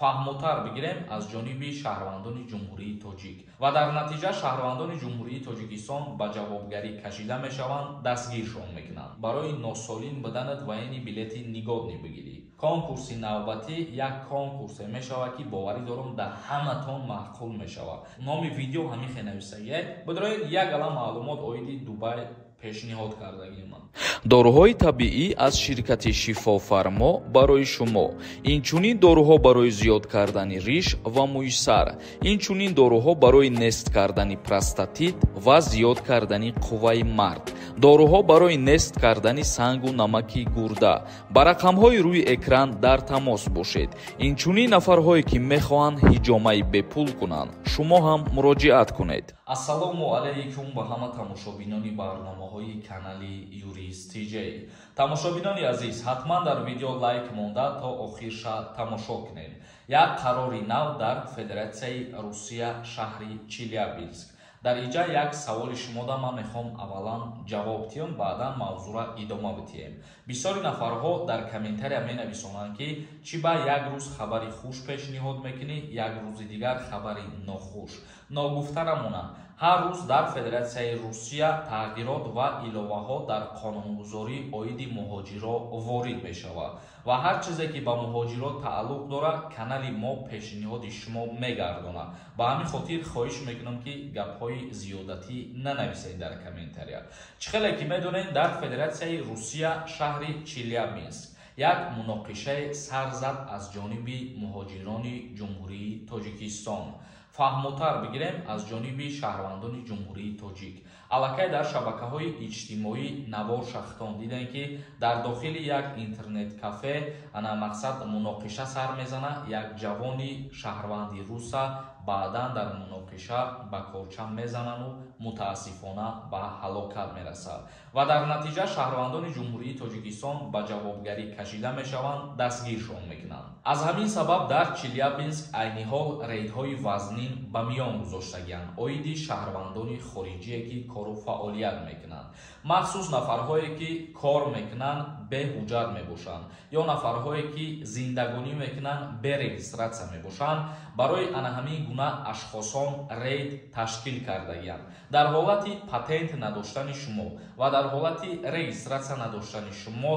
Фаҳмотар бигирем, аз ҷониби шаҳрвандони Ҷумҳурии Тоҷик, ва дар натиҷа шаҳрвандони Ҷумҳурии Тоҷикистон ба ҷавобгарӣ кашида мешаванд, дастгиршон мекунанд. Барои носолим буданат военный билети негодный бигирӣ. Конкурси навбатӣ як конкурсе мешавад, ки боварӣ дорам, дар ҳаматон маъқул мешавад. Номи видео ҳамин хел нависагиай. Бидроед, як ала маълумот оиди Дубай пешниҳод кардагиам. Доруҳои табиӣ аз ширкати Шифофармо барои шумо. Инчунин доруҳо барои зиёд кардани риш ва мӯи сар, инчунин доруҳо барои нест кардани простатит ва зиёд кардани қувваи мард, доруҳо барои нест кардани сангу намаки гурда. Ба рақамҳои рӯи экран дар тамос бошед. Инчунин нафарҳое, ки мехоҳанд ҳиҷомаи бепул кунанд, шумо ҳам муроҷиат кунед. Ассалому алайкум ба ҳама тамошобинони барномаҳои канали Юрист ТЖ. Тамошобинони азиз, ҳатман дар видео лайк монда, то охирша тамошо кунед. Як қарори нав дар Федератсияи Русия, шаҳри Челябинск. Дар инҷа як саволи шумода ман мехоҳам аввалан ҷавоб диҳам, баъдан мавзӯъра идома бидиҳем. Бисёри нафарҳо дар комментария менависонанд, ки чӣ ба як рӯз хабари хуш пешниҳод мекунӣ, як рӯзи дигар хабари нохуш. Ногуфта намонад, ҳар рӯз дар Федератсияи Русия тағйирот ва иловаҳо дар қонунгузорӣ оиди муҳоҷиро ворид мешавад ва ҳар чизе, ки ба муҳоҷирот тааллуқ дорад, канали мо пешниҳоди шумо мегардонад. Ба ҳамин хотир хоҳиш мекунам, ки гапҳои зиёдатӣ нанависед дар комментария. Чӣ хеле ки медонед, дар Федератсияи Русия, шаҳри Челябинск як муноқишае сар зад аз ҷониби муҳоҷирони Ҷумҳурии Тоҷикистон. Фаҳмотар бигирем, аз ҷониби шаҳрвандони Ҷумҳурии Тоҷик. Аллакай дар шабакаҳои иҷтимоӣ навор шахтон дидем, ки дар дохили як интернет-кафе ана мақсад муноқиша сар мезана. Як ҷавони шаҳрванди руса баъдан дар муноқиша ба корча мезанану мутаассифона ба ҳалокат мерасад ва дар натиҷа шаҳрвандони Ҷумҳурии Тоҷикистон ба ҷавобгарӣ кашида мешаванд, дастгиршон мекунанд. Аз ҳамин сабаб дар Челябинск айни ҳол рейдҳои вазнин ба миён гузоштагианд оиди шаҳрвандони хориҷие, ки кору фаъолият мекунанд, махсус нафарҳое, ки кор мекунанд, беҳуҷҷат мебошанд ё нафарҳое, ки зиндагонӣ мекунанд, бе регистратсия мебошанд. Барои ана ҳамин гуна ашхосон рейд ташкил кардагианд. Дар ҳолати патент надоштани шумо ва дар ҳолати регистратсия надоштани шумо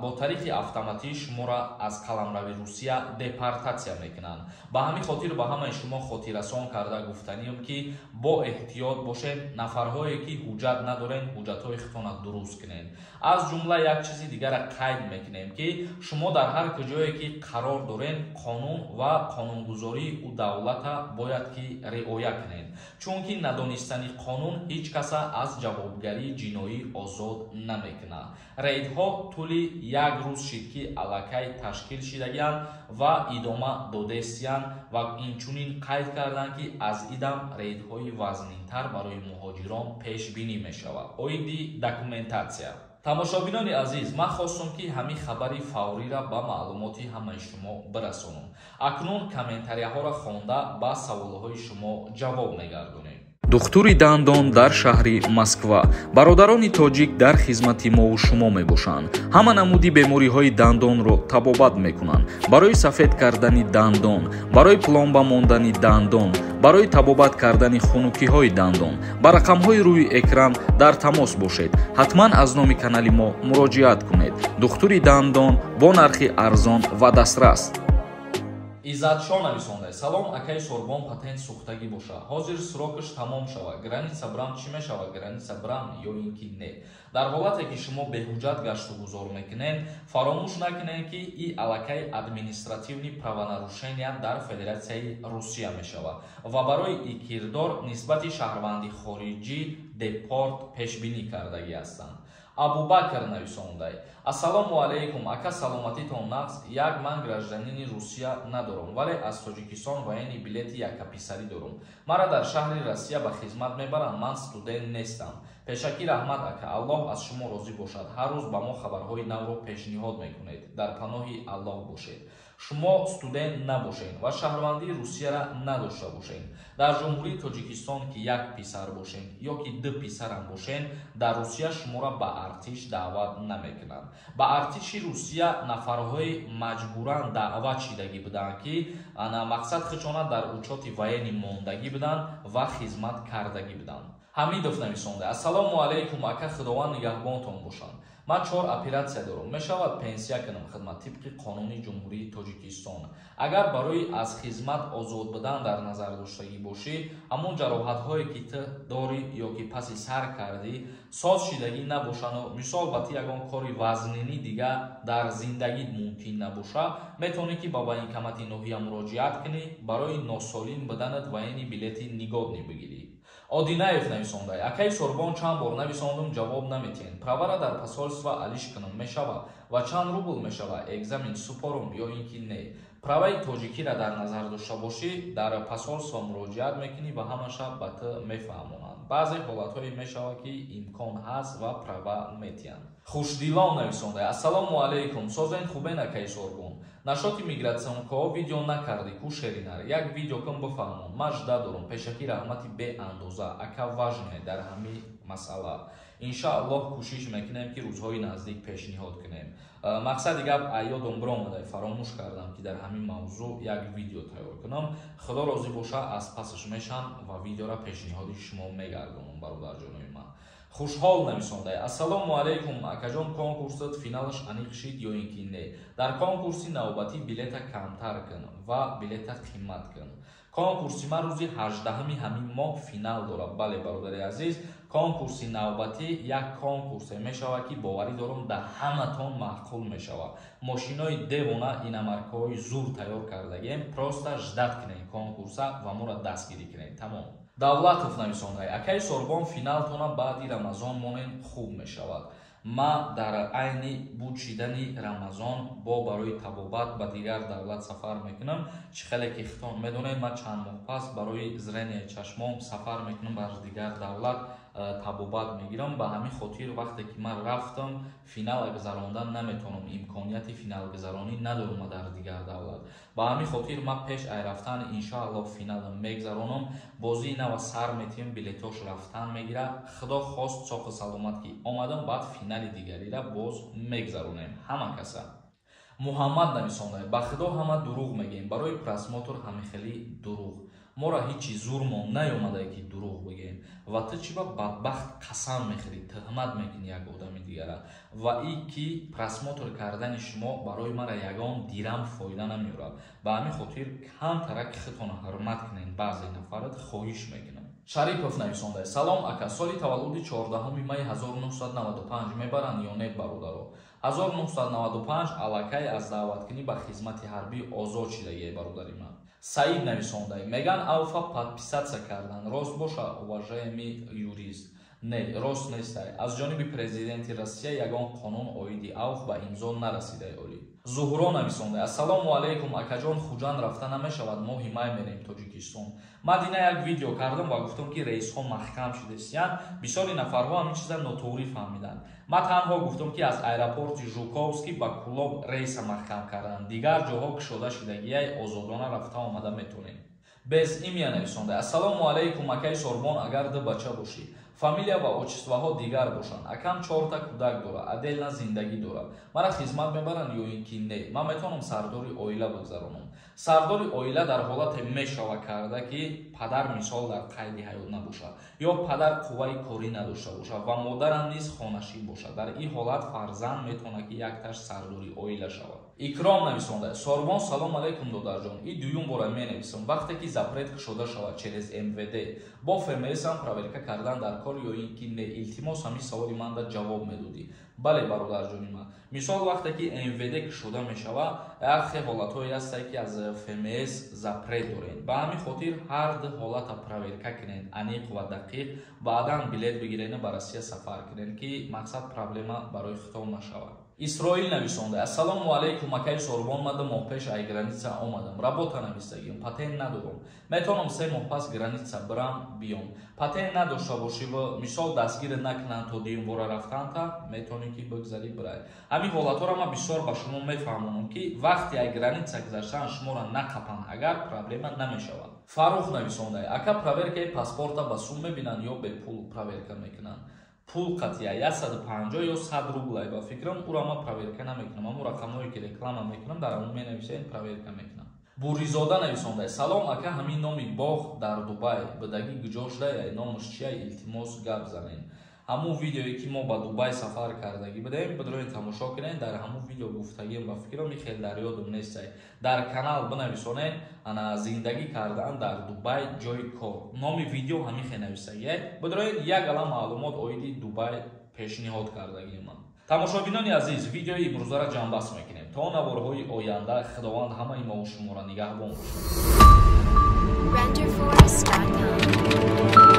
бо тариқи автоматӣ шуморо аз қаламрави Русия депортатсия мекунанд. Ба ҳамин хотир ба ҳамаи шумо хотиррасон карда гуфтаниам, ки бо эҳтиёт бошед. Нафарҳое, ки ҳуҷҷат надоред, ҳуҷҷатҳои худтонро дуруст кунед. Аз ҷумла як чизи дигара қайд мекунем, ки шумо дар ҳар куҷое ки қарор доред, қонун ва қонунгузории ӯ давлата бояд ки риоя кунед, чунки надонистани қонун ҳеҷ каса аз ҷавобгарии ҷиноӣ озод намекунад. Рейдҳо тӯли як рӯз шид, ки аллакай ташкил шидагианд ва идома додестиянд ва инчунин қайд карданд, ки аз идам рейдҳои вазнинтар барои муҳоҷирон пешбинӣ мешавад оиди документатсия. Тамошобинони азиз, ман хостум, ки ҳамин хабари фаврира ба маълумоти ҳамаи шумо бирасонам. Акнун комментарияҳоро хонда, ба саволҳои шумо ҷавоб мегардонем. Духтури дандон дар шаҳри Москва. Бародарони тоҷик дар хизмати мову шумо мебошанд. Ҳама намуди бемориҳои дандонро табобат мекунанд: барои сафед кардани дандон, барои пломба мондани дандон, барои табобат кардани хунукиҳои дандон. Ба рақамҳои рӯи экран дар тамос бошед. Ҳатман аз номи канали мо муроҷиат кунед. Духтури дандон бо нархи арзон ва дастрас. Иззатшо нависонда: «Салом, акаи Сорбон, патент сӯхтагӣ боша, ҳозир срокаш тамом шава, граница брам, чӣ мешава? Граница брам ё ин ки не?» Дар ҳолате ки шумо беҳуҷҷат гаштугузор мекунед, фаромӯш накунед, ки и аллакай административный правонарушения дар Федератсияи Русия мешавад ва барои и кирдор нисбати шаҳрванди хориҷӣ депорт пешбинӣ кардагӣ ҳастанд. Абубакр нависондай: «Ассалому алайкум, ака, саломатитон нағз? Як ман гражданини Русия надорам, вале аз Тоҷикистон военный билети якаписарӣ дорам. Мара дар шаҳри Россия ба хизмат мебаранд. Ман студент нестам. Пешакӣ раҳмат, ака, Аллоҳ аз шумо розӣ бошад. Ҳар рӯз ба мо хабарҳои навро пешниҳод мекунед. Дар паноҳи Аллоҳ бошед.» Шумо студент набошед ва шаҳрвандии Русияра надошта бошед. Дар Ҷумҳурии Тоҷикистон ки як писар бошед ё ки ду писарам бошед, дар Русия шуморо ба артиш даъват намекунанд. Ба артиши Русия нафарҳои маҷбуран даъват шидагӣ буданд, ки ана мақсад хичона дар учёти военный мондагӣ буданд ва хизмат кардагӣ буданд. Ҳамидов нависонда: Ассалому алайкум, ака, Худованд нигаҳбонтон бошанд. Ман чор оператсия дорам. Мешавад пенсия кунам хидмат тибқи қонуни Ҷумҳурии Тоҷикистон? Агар барои аз хизмат озод будан дар назар доштагӣ бошӣ, ҳамон ҷароҳатҳое ки ту дорӣ ё ки паси сар кардӣ, соз шидагӣ набошану мисол ба ту ягон кори вазнинӣ дига дар зиндагит мумкин набоша, метавонӣ ки ба военкомати ноҳия муроҷиат кунӣ, барои носолим буданат военный билети негодный бигирӣ. Одинаев нависонда: Акаи Сорбон, чанд бор нависондум, ҷавоб наметиҳед. Правара дар посольство алиш кунам мешавад ва чанд рубл мешавад? Экзамен супорум ё ин ки не? Праваи тоҷикиро дар назар дошта бошӣ, дар посольство муроҷиат мекунӣ ва ҳамаша ба ту мефаҳмонанд. Баъзе ҳолатҳое мешавад, ки имкон ҳаст ва права метиҳанд. Хушдилон нависонда: Ассалому алайкум, созен, хубен, акаи Сорбон? Насчёти миграционкаҳо видео накардӣ ку, шеринар, як видео кун, бифаҳмон, ман жда дорум. Пешакӣ раҳмати беандоза, ака. Важне дар ҳамин масъала иншааллоҳ кӯшиш мекунем, ки рӯзҳои наздик пешниҳод кунем. Мақсади гап, ёдом биромада, фаромӯш кардам, ки дар ҳамин мавзӯъ як видео тайёр кунам. Худо розӣ боша, аз пасаш мешам ва видеора пешниҳоди шумо мегардонам, бародарҷонои ман. Хушҳол нависонда: Ассалому алайкум, акаҷон, конкурсат финалаш аниқ шид ё ин ки не? Дар конкурси навбатӣ билета камтар кун ва билета қимат кун. Конкурси ман рӯзи 18-ҳами ҳамин моҳ финал дорад. Бале, бародари азиз, конкурси навбатӣ як конкурсе мешавад, ки боварӣ дорам, дар ҳаматон маъқул мешавад. Мошинои девона, иномаркаҳои зур тайёр кардагем. Просто ждать кунем конкурса ва моро дастгирӣ кунем, тамом. Давлатов нависонда: Акаи Сорбон, финалтона баъди Рамазон монен, хуб мешавад. Ма дар айни буд шидани Рамазон бо барои табобат ба дигар давлат сафар мекунам. Чӣ хеле ки хитон медонед, ман чанд моҳ пас барои зрения чашмом сафар мекунам, бар дигар давлат табобат мегирам. Ба ҳамин хотир вақте ки ман рафтам, финала гузарондан наметавонам, имконияти финалгузаронӣ надорам дар дигар давлат. Ба ҳамин хотир ман пеш ай рафтан иншоаллоҳ финала мегузаронам. Бозии нава сар метиҳем, билетош рафтан мегирад. Худо хост, соқу саломат ки омадам, баъд финали дигарира боз мегузаронем ҳама каса. Муҳаммад нависонда: Ба Худо, ҳама дурӯғ мегӯем барои просмотр, ҳамихелӣ дурӯғ. Моро ҳичи зурмон наёмадае, ки дурӯғ бигӯем. Ва ту чӣ ба бадбахт қасам мехӯрӣ, тӯҳмат мекунӣ як одами дигара? Ва и ки просмотр кардани шумо барои мара ягон дирам фоида намеорад. Ба ҳамин хотир камтарак худтонро ҳурмат кунед, баъзе нафарат хоҳиш мекунам. Шарипов нависонда: Салом, ака, соли таваллуди 14 майи 1995 мебаранд ё не, бародаро? 1995 аллакай аз даъваткунӣ ба хизмати ҳарбӣ озод шидагие, бародари ман. Саид нависонда: Меган, ауфа подписаться кардан рост боша, уважаемый юрист? Не, рост нестай. Аз ҷониби президенти Россия ягон қонун оиди ауф ба имзо нарасидаи олӣ. Зуҳуро нависонда: Ассалому алайкум, акаҷон, Хуҷанд рафта намешавад? Моҳи май мерем Тоҷикистон. Ман дина як видео кардам ва гуфтам, ки рейсҳо маҳкам шудастиянд. Бисёри нафарҳо ҳамин чиза нотуғрӣ фаҳмиданд. Ман танҳо гуфтам, ки аз аэропорти Жуковский ба Кулоб рейса маҳкам карданд, дигар ҷоҳо кушода шидагияй, озодона рафта омада метонем. Без имя нависонда: Ассалому алайкум, акаи Сорбон, агар ду бача бошӣ, фамилия ва отчествоҳо дигар бошанд, акам чорта кӯдак дорад, отдельно зиндагӣ дорад, мара хизмат мебаранд ё ин ки не? Ман метавонам сардори оила бигзаронам? Сардори оила дар ҳолате мешава карда, ки падар мисол дар қайди ҳаёт набошад ё падар қувваи корӣ надошта бошад ва модарам низ хонашин бошад. Дар ин ҳолат фарзанд метавонад, ки якташ сардори оила шавад. Икром нависонда: Сорбон, салом алайкум, додарҷон, и дуюм бора менависам. Вақте ки запрет кушода шавад через МВД, бо ФМСам проверка кардан дар кор ё ин ки не? Илтимос, ҳамин саволи манда ҷавоб медодӣ. Бале, бародарҷони ман, мисол вақте ки МВД кушода мешавад, як хе ҳолатҳое ҳастае, ки аз ФМС запрет дорем. Ба ҳамин хотир ҳар ду ҳолата проверка кунед аниқ ва дақиқ, баъдан билет бигирену ба Россия сафар кунед, ки мақсад проблема барои худтон нашавад. Исроил нависонда: «Ассалому алайкум, акаи Сорбон, ман 2 моҳ пеш ай граница омадам, работа навистагим, патент надорам, метавонам 3 моҳ пас граница бирам биём?» Патент надошта бошӣ ва мисол дастгир накунанд, то дуюм бора рафтанта метавонӣ ки бигзарӣ, бирай. Ҳамин ҳолатҳоро ман бисёр ба шумо мефаҳмонам, ки вақте ай граница гузаштан шуморо нақапанд, агар проблема намешавад. Фаррух нависонда: «Ака, проверкаи паспорта ба сум мебинанд ё бепул проверка мекунанд?» Пул қатъия, 150 ё 100 рублай ба фикрам. Уро ман проверка намекунам, ҳамун рақамҳое ки реклама мекунам, дар ҳамун менависем, проверка мекунам. Буризода нависонда: «Салом, ака, ҳамин номи боғ дар Дубай бидагӣ куҷо шудая, номаш чия, илтимос, гап занем». Ҳамун видеое ки мо ба Дубай сафар кардагӣ будем, бидроен, тамошо кунем. Дар ҳамун видео гуфтагием, ба фикрам, хел дар ёдум нестай. Дар канал бинависонем ана «Зиндагӣ кардан дар Дубай, ҷои кор», номи видео ҳамин хел нависагия. Бидроен, як ала маълумот оиди Дубай пешниҳод кардагиам. Тамошобинони азиз, видеои имрӯзаро ҷамъбаст мекунем. То наворҳои оянда Худованд ҳамаи мову шуморо нигаҳбон бошад. Renderforest.com.